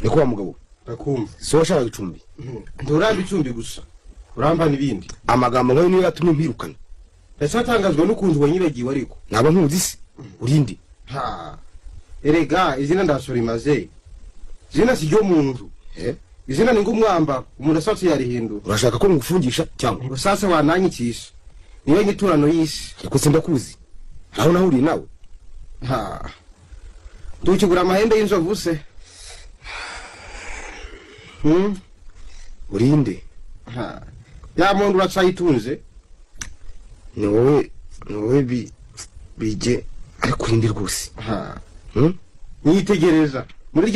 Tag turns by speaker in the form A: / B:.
A: Niko wa mugabo.
B: Ndakumva.
A: Si wowe washakaga icumbi?
B: Nturamba icumbi gusa, uramba n'ibindi.
A: Amagambo nkayo niyo yatumye nkwirukana.
B: Ndacyatangazwa n'ukuntu wanyibagiwe ariko.
A: Naba nkuzi se? Urinde?
B: Ha, erega izina ndasura imaze, izina si ryo muntu.
A: Eh?
B: Izina ni ng'umwambaro, umuntu ashatse yarihindura.
A: Urashaka ko ngufungisha cyangwa?
B: Ngo sasa wananyikisha, niyo nyiturano y'isi.
A: Ariko se ndakuzi? Aho nahuriye nawe?
B: Ha, tukigura amahembe y'inzovu se?
A: Urinde?
B: Ha, ya muntu uracayitunze.
A: Ni wowe bige, ariko urinde rwose?
B: Ha.
A: Hmm?
B: Nyitegereza.